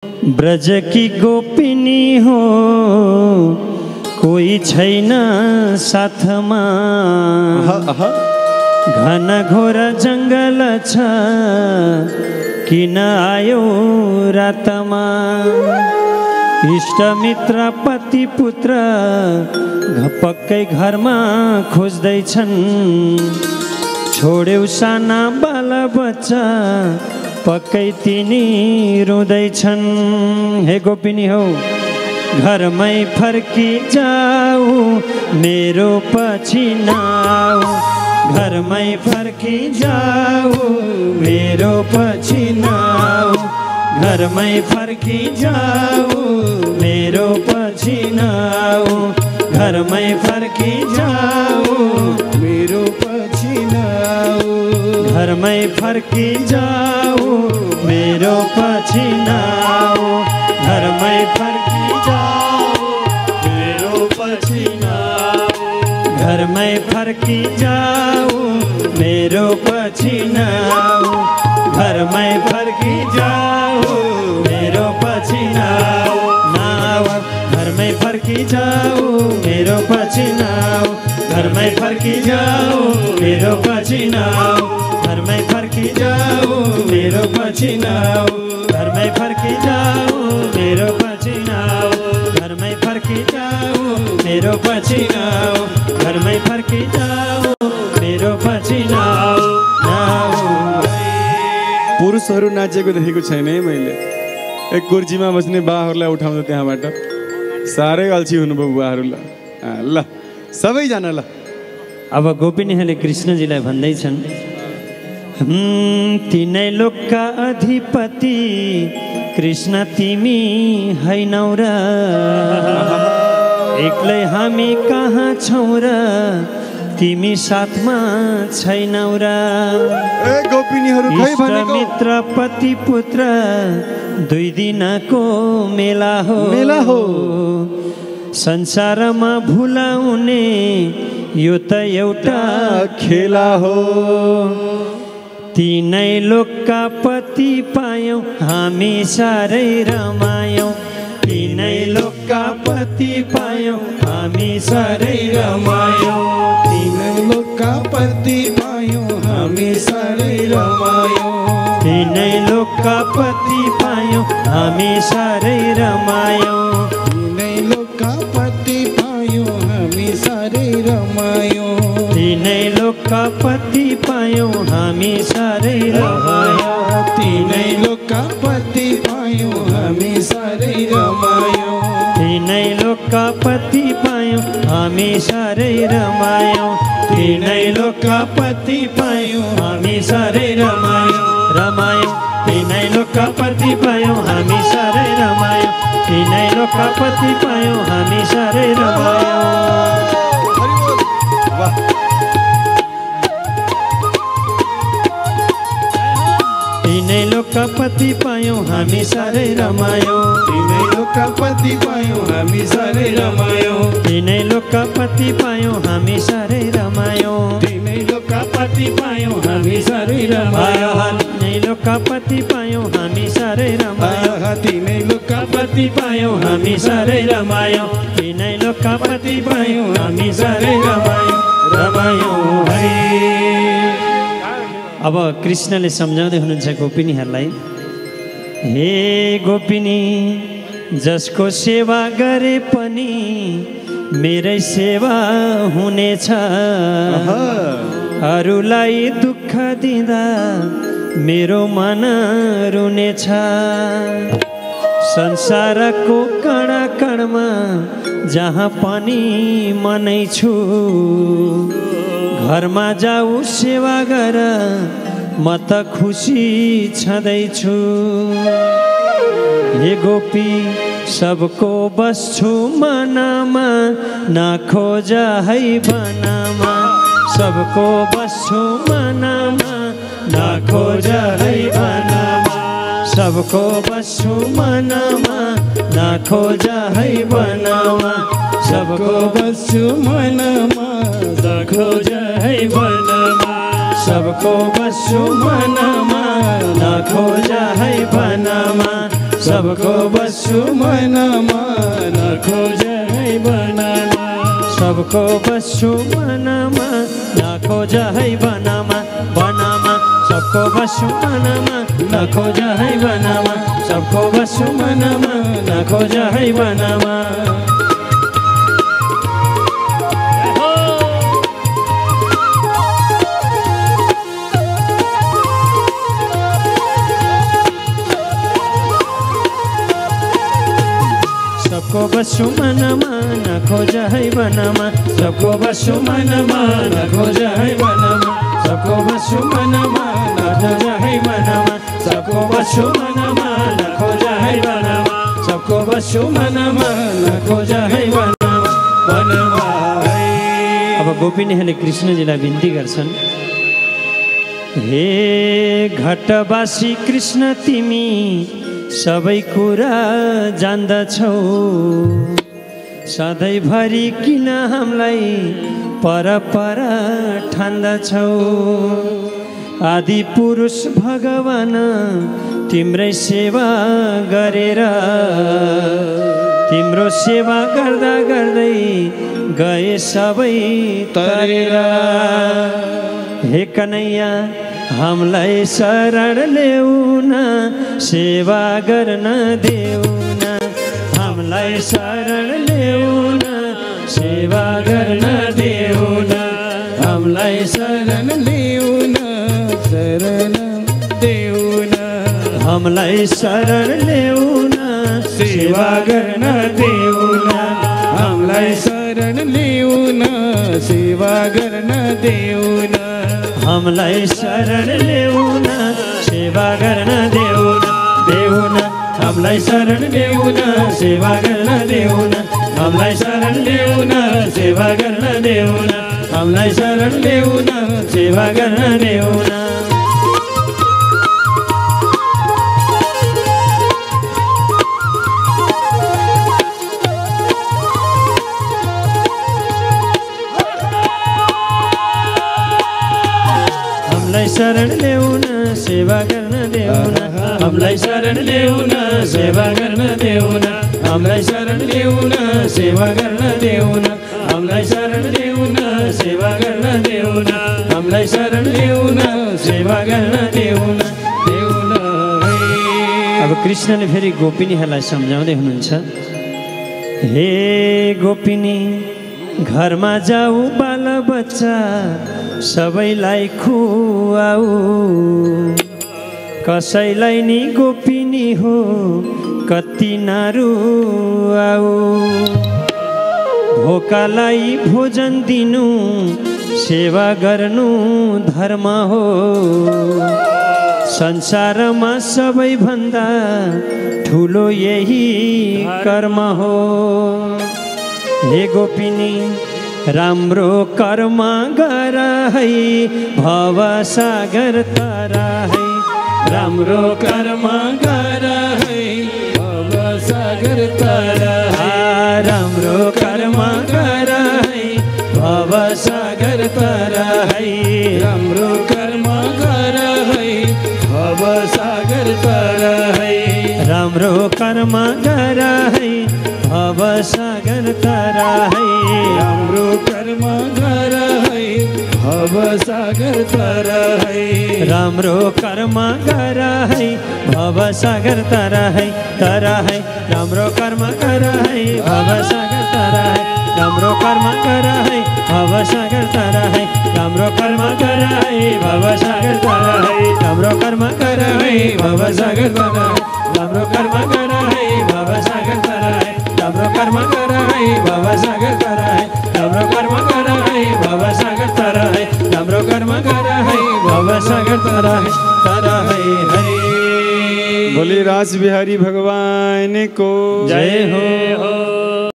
ब्रज की गोपिनी हो कोई छैन साथमा, घन घोर जंगल छ किन आयो रातमा। इष्ट मित्र पति पुत्र पक्कै घरमा खोज्दैछन्, छोड्यौ साना बाल बच्चा पक्कै तिनी रुँदैछन्। हे गोपिनी हो घरमै फर्की जाऊ मेरो पछि नआऊ, घरमै फर्की जाऊ मेरो पछि नआऊ, घरमै फर्की जाऊ मेरो पछि नआऊ, घरमै फर्की जाऊ मेरो पछि नआऊ, घरमै फर्की जाऊ मेरो पछि नआऊ, घरमै फर्की जाऊ मेरो पछि नआऊ, घरमै फर्की जाऊ मेरो पछि नआऊ, घरमै फर्की जाऊ मेरो पछि नआऊ, नआऊ घरमै फर्की जाऊ मेरो पछि नआऊ, घरमै फर्की जाऊ मेरो पछि नआऊ, घरमै फर्की जाऊ मेरो पछि नआऊ, घरमै फर्की जाऊ मेरो पछि नआऊ, घरमै फर्की जाऊ मेरो पछि नआऊ, घरमै फर्की जाऊ मेरो पछि नआऊ, नआऊ। पुरुषहरू नाचेको देखेको छैन है मैले। एक कुर्सीमा बस्ने बाहरूलाई उठाउँदा त्यहाँबाट साह्रै अल्छी हुनुभयो बुवाहरू। ल ल सबैजना ल। अब गोपिनीहरूले कृष्णजीलाई भन्दैछन्, तिनै लोकका अधिपति कृष्ण तिमी हैनौ र, एक्लै हामी कहाँ छौँ र तिमी साथमा छैनौ र। इष्ट मित्र पति पुत्र दुई दिनको मेला हो, संसारमा भुलाउने यो त एउटा खेला हो। तीनै लोकका पति पायौँ हामी साह्रै रमायौँ, तीनै लोकका पति पायौँ हामी साह्रै रमायौँ, तीनै लोकका पति पायौँ हामी साह्रै रमायौँ, तीनै लोकका पति पायौँ हामी साह्रै रमायौँ, तीनै लोकका पति पायौँ हामी साह्रै रमायौँ, तीनै लोकका पति पायौँ हामी साह्रै रमायौँ, तीनै लोकका पति पायौँ हामी साह्रै रमायौँ, तीनै लोकका पति पायौँ हामी साह्रै रमायौँ, तीनै लोकका पति पायौँ हामी साह्रै रमायौँ, रमायौँ तीनै लोकका पति पायौँ हामी साह्रै रमायौँ, तीनै लोकका पति पायौँ हामी साह्रै रमायौँ। तीनै लोकका पति पायौँ हामी साह्रै रमायौँ, तीनै लोकका पति पायौँ हामी साह्रै रमायौँ, तीनै लोकका पति पायौँ हामी साह्रै रमायौँ, तीनै लोकका पति पायौँ हामी साह्रै रमायौँ, तीनै लोकका पति पायौँ हामी साह्रै रमायौँ, तीनै लोकका पति पायौँ हामी साह्रै रमायौँ, तीनै लोकका पति पायौँ हामी साह्रै रमायौँ, रमायौँ है। अब कृष्णले सम्झाउँदै हुनुहुन्छ गोपिनीहरूलाई, हे गोपिनी जसको सेवा गरे पनि मेरै सेवा हुनेछ, अरूलाई दुःख दिँदा मेरो मन रुनेछ, संसारको कण कणमा जहाँ पनि मनै छु, घरमा जाऊ सेवा गर म त खुसी छँदैछु। हे गोपी सबको बस्छु मनमा नखोज है बनामा, सबको बस्छु मनमा नखोज है बनामा, सबको बस्छु मनमा नखोज है बनामा, सबको बस्छु मनमा नखोज है बनामा, सबको बस्छु मनमा नखोज है बनामा, सबको बस्छु मनमा नखोज है बनामा सबको बस्छु मनमा नखोज है बनामा बनामा सबको बस्छु मनमा नखोज है बनामा सबको बस्छु मनमा नखोज है बनामा सबको बस्छु मनमा नखोज है बनामा सबको बस्छु मनमा नखोज है बनामा सबको बस्छु मनमा नखोज है बनामा सबको बस्छु मनमा नखोज है बनामा सबको बस्छु मनमा नखोज है बनामा अब गोपिनीहरूले कृष्णजीलाई बिन्ती गर्छन् हे घटवासी कृष्ण तिमी सबै कुरा जान्दछौ सधैँभरि किन हामीलाई पर ठान्दछौ आदि पुरुष भगवान तिम्रै सेवा गरेर तिम्रो सेवा गर्दा गर्दै गए सबै तरेर हे कन्हैया हामीलाई शरण ल्याउन सेवा गर्न देउन हामीलाई शरण ल्याउन सेवा गर्न देउन हामीलाई शरण ल्याउन शरण देउन हामीलाई शरण ल्याउन सेवा गर्न देउन हामीलाई शरण ल्याउन सेवा गर्न देउन हामीलाई शरण ल्याउन सेवा गर्न देउन देउन हामीलाई शरण ल्याउन सेवा गर्न देउन हामीलाई शरण ल्याउन सेवा गर्न देउन हामीलाई शरण ल्याउन सेवा गर्न देउन शरण ल्याउन सेवा गर्न देउन हामीलाई शरण ल्याउन सेवा गर्न देउन हामीलाई शरण ल्याउन सेवा गर्न देउन हामीलाई शरण ल्याउन सेवा गर्न देउन हामीलाई शरण ल्याउन सेवा गर्न देउन देउन अब कृष्णले फेरि गोपिनीहरूलाई सम्झाउँदै हुनुहुन्छ हे गोपिनी घरमा जाऊ बाल बच्चा सबैलाई खुवाऊ कसैलाई नि गोपिनी हो कति नरुवाऊ भोकालाई भोजन दिनु सेवा गर्नु धर्म हो संसारमा सबैभन्दा ठुलो यही कर्म हो हे गोपिनी राम्रो कर्म गर है भव सागर तर है राम्रो कर्म गर है भव सागर तर है राम्रो कर्म गर है भव सागर तर है राम्रो कर्म गर है भव सागर तर है राम्रो कर्म गर है भव सागर तर है राम्रो कर्म गर है भव सागर तर है राम्रो कर्म गर है भव सागर तर है राम्रो कर्म गर है भव सागर तर है राम्रो कर्म गर है भव सागर तर है राम्रो कर्म गर है भव सागर तर है राम्रो कर्म गर है भव सागर तर है राम्रो कर्म गर है भव सागर तर है राम्रो कर्म गर है भव सागर तर है राम्रो कर्म गर है भव सागर तर है राम्रो कर्म गर है भव सागर तर है हरे बोले रास बिहारी भगवान को जय हो।